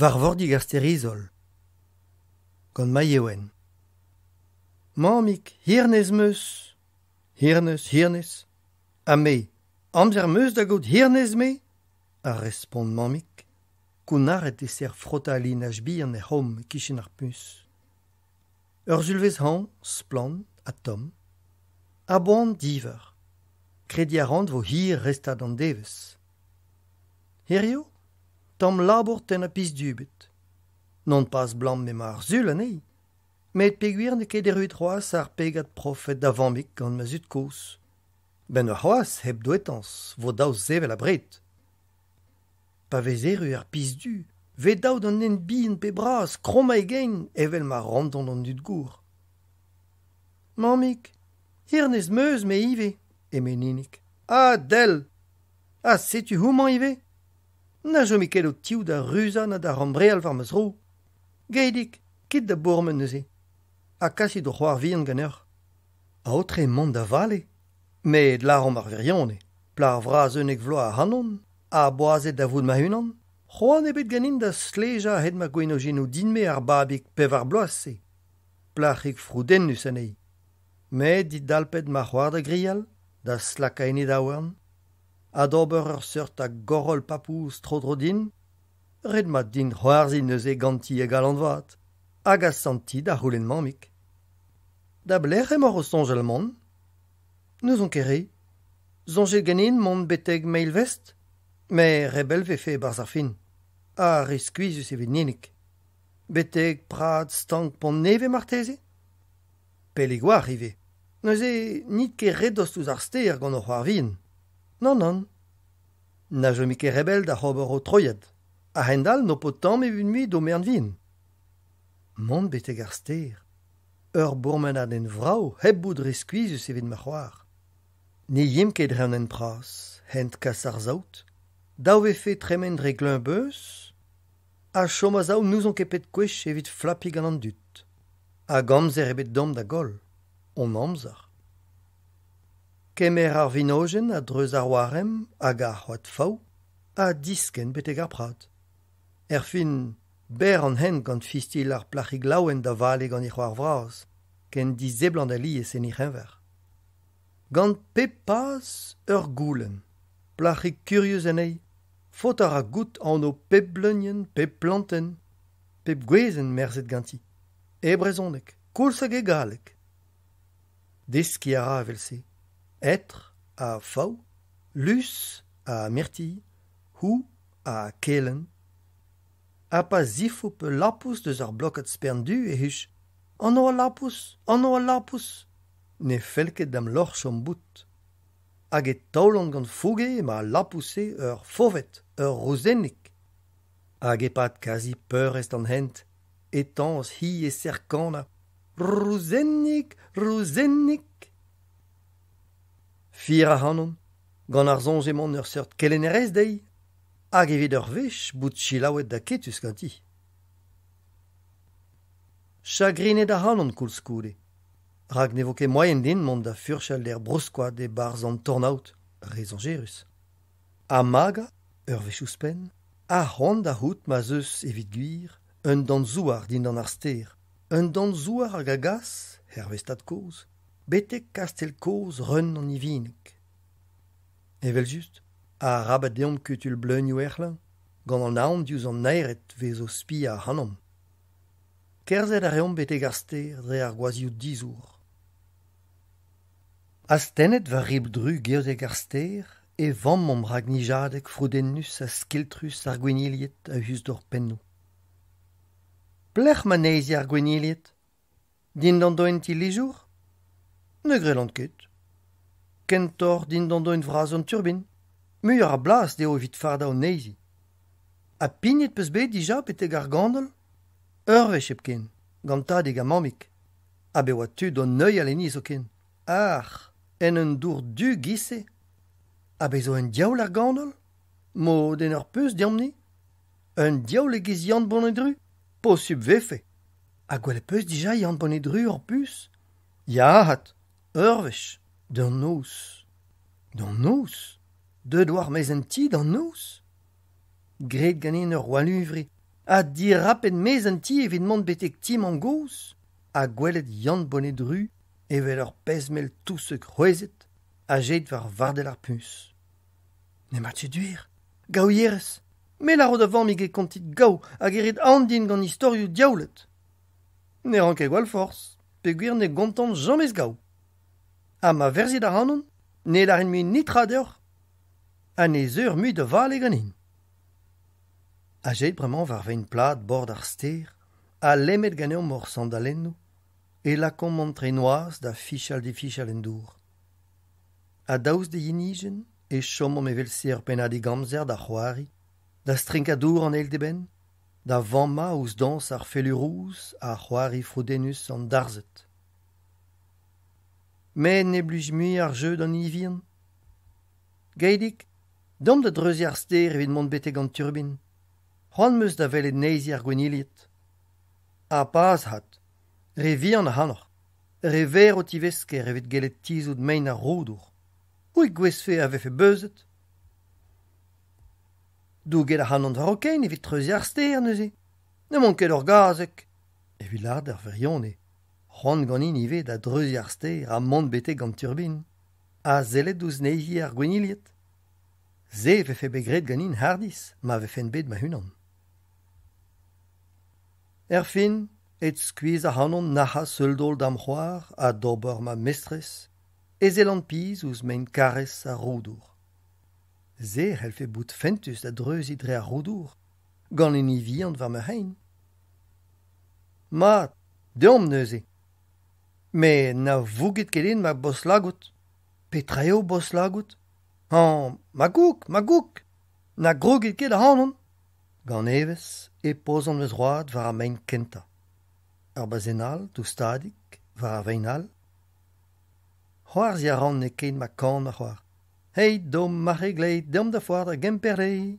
War vordig ar stêr-Izol gant Mai Ewen. Mammig, hirnez 'm eus. Hirnez, hirnez. Ha me, amzer 'm eus da gaout hirnez, me? A respont Mammig, kounnaret e-ser frotañ al linaj bihan er c'hom e-kichen ar puñs. Ur sulvezh hañv, splann ha tomm. A-boan diveur. Krediñ a ran 'vo hir restad an devezh. Hiziv, tamm labour tennañ piz-dubed. Non pas 'blam m'emañ ar Sul anezhi, met peogwir n'eo ket erruet c'hoazh ar pegad profet da vammig gant ma zud-kozh. 'Benn warc'hoazh, hep douetañs, 'vo dav sevel abred. Pa vez erru ar piz-du, 'vez dav d'an den bihan pe bras krommañ e gein evel ma randon an dud gour. Mammig, hirnez 'm eus me ivez, eme Ninig. Ha del! Ha setu homañ ivez! Na chomit ket ho tiv da ruzañ na da rambreal war ma zro. Geidig, kit da bourmen neuze ha kasit ho c'hoar vihan ganeoc'h. Aotre mont da vale met lâromp ar wirionez, plac'h vras 11 vloaz ac'hanon, ha boazet da vout ma-unan, c'hoant ebet ganin da stlejañ a-hed ma gwenojennoù din-me ar babig pevar bloaz-se, plac'hig froudennus anezhi. Met didalpet ma c'hoar da grial, da stlakañ en he daouarn, ha d'ober ur seurt a goroll papouz tro-dro din, ret-mat din c'hoarzhin neuze ganti a galon vat, hag asantiñ da c'houlenn mammig. Da belec'h emaoc'h o soñjal mont ? N'ouzon ket re. Soñjet ganin mont betek Meilvest ? Met re bell 'vefe e-barzh ar fin, ha re skuizhus evit Ninig. Betek prad stank Pont-Nevez marteze ? Pellik 'oac'h ivez. Neuze n'it ket re dost ouzh ar stêr gant ho c'hoar vihan. Nann, nann. Na chomit ket re bell da c'hober ho troiad. A-hend-all n'ho po tamm evit mui d'ho merenn-vihan. Mont betek ar stêr. Ur bourmenadenn vrav hep bout re skuizhus evit ma c'hoar. Ne yimp ket dre an hent bras, hent kas ar saout. Dav 'vefe tremen dre Gleñv-Beuz ha chom a-sav n'ouzon ket pet gwech evit flapiñ gant an dud. Hag amzer ebet deomp da goll, hon amzer. Kemer ar vinojenn a-dreuz ar waremm hag ar c'hoad faou ha diskenn betek ar prad. Erfin, berr an hent gant fistilh ar plac'hig laouen da vale gant he c'hoar vras, ken diseblant alies en he c'heñver. Gant pep paz ur goulenn, plac'hig kurius anezhi, faot a ra goût anv pep bleunienn, pep plantenn, pep gwezenn merzet ganti. E brezhoneg, koulz hag e galleg. Deskiñ a ra evel-se etr ha faou, lus ha mirtilh, hou ha kelenn. Ha pa zifoup ul lapous deus ar blokad spern-du e huch Anv al lapous, anv al lapous ! Ne fell ket da'm lorc'h chom bout. Hag e taolan gant fouge emañ al lapous-se ur faoved, ur rouzennig. Hag e-pad kazi peurrest an hent e tañs hi e-ser kanañ Rouzennig, rouzennig ! Fir ac'hanon, gant ar soñj emaon ur seurt kelennerez dezhi, hag evit ur wech bout selaouet aketus ganti. Chagrinet ac'hanon koulskoude, rak ne vo ket moaien din mont da furchal er brouskoad e-barzh an tornaod, re zañjerus. Ha magañ, ur wech ouzhpenn, ar c'hoant da c'hoût ma'z eus, evit gwir, un danzouar dindan ar stêr, un danzouar hag a gas, hervez tad-kozh, betek kastell kozh Reun an Ivineg. Evel-just, arabat deomp kutul bleunioù erc'hleñv, gant an aon diouzh an naered 'vez o spiañ ac'hanomp. Kerzhet a reomp betek ar stêr dre ar gwazhioù dizour. Astennet war ribl dru geodek ar stêr e vammomp rak nijadeg froudennus ha skiltrus ar gwennilied a-us d'hor pennoù. Pelec'h 'ma neizhiañ ar gwennilied ? Dindan doenn ti Lijour ? Ne gredan ket. Kentoc'h dindan doenn vras an turbin. Muioc'h a blas dezho evit fardañ o neizhi. Ha pignet 'peus bet dija betek ar ganol ? Ur wech hepken, gant tadig ha mammig. Ha bet 'oa tud o neuial enni zoken. Ac'h, en un dour du 'giz-se ! Ha bez zo un diaoul er ganol ? Mod en ur puñs deomp-ni ? Un diaoul e-giz Yann Bonedru ? Posupl 'vefe ! Ha gwelet 'peus dija Yann Bonedru er puñs ? Ya 'vat, ur wech, d'an noz. D'an noz ? Deuet 'oa er-maez an ti d'an noz ? Graet ganin ur wallhuñvre. Ha dirapet 'maez an ti evit mont betek ti mamm-gozh ha gwelet Yann Boned-Ru evel ur pezh mell touseg c'hwezhet azeet war vardell ar puñs. N'emañ ket gwir, gaouierez, me 'lâro da vammig e kontit gaou hag e rit aon din gant istorioù diaouled. Ne ran ket gwall forzh peogwir ne gontan james gaou. Ha ma verzhit ac'hanon ne lârin mui netra deoc'h ha ne zeuer mui da vale ganin. Azeet bremañ war vein plat bord ar stêr ha lemmet ganeomp hor sandalennoù e lakaomp an tre-noazh da fichal-difichal en dour. Ha daoust d'e yenijenn e chomomp evel-se ur pennadig amzer da c'hoari, da strinkañ dour an eil d'eben, da vammañ ouzh dañs ar felurouz ha c'hoari froudennus an darzhed. Met ne blij mui ar jeu d'an hini vihan. Geidig, deomp da dreuziñ ar stêr evit mont betek an turbin. C'hoant 'm eus da welet neizhi ar gwennilied. Ha pas 'vat, re vihan ac'hanoc'h, re verr ho tivesker evit gellet tizhout mein ar roudour. C'hwi 'gouezfe a vefe beuzet. Douget ac'hanon war ho kein evit treuziñ ar stêr neuze. N'emaon ket ur gazeg. Evit lâret ar wirionez, c'hoant ganin ivez da dreuziñ ar stêr ha mont betek an turbin. Ha sellet ouzh neizhi ar gwennilied. Se 'vefe bet graet ganin hardizh ma vefen bet ma-unan. Erfin, aet skuizh ac'hanon nac'hañ seul-daol da'm c'hoar ha d'ober ma mestrez, e sellan pizh ouzh mein karrez ar roudour. Se a c'hellfe bout fentus da dreuziñ dre ar roudour, gant hini vihan war ma c'hein. Mat, deomp neuze. Met na vougit ket din ma bos-lagout. Petra eo bos-lagout ? Hañ, ma goûg, ma goûg ! Na grogit ket ac'hanon ! Gant evezh e pozan ma zroad war ar maen kentañ. Ur bazenn all, doustadik, war ar vein all. C'hoarzhin a ran e-keit ma kan ma c'hoar. Hey, dom marc'heg-lei, deomp da foar da Gemperle.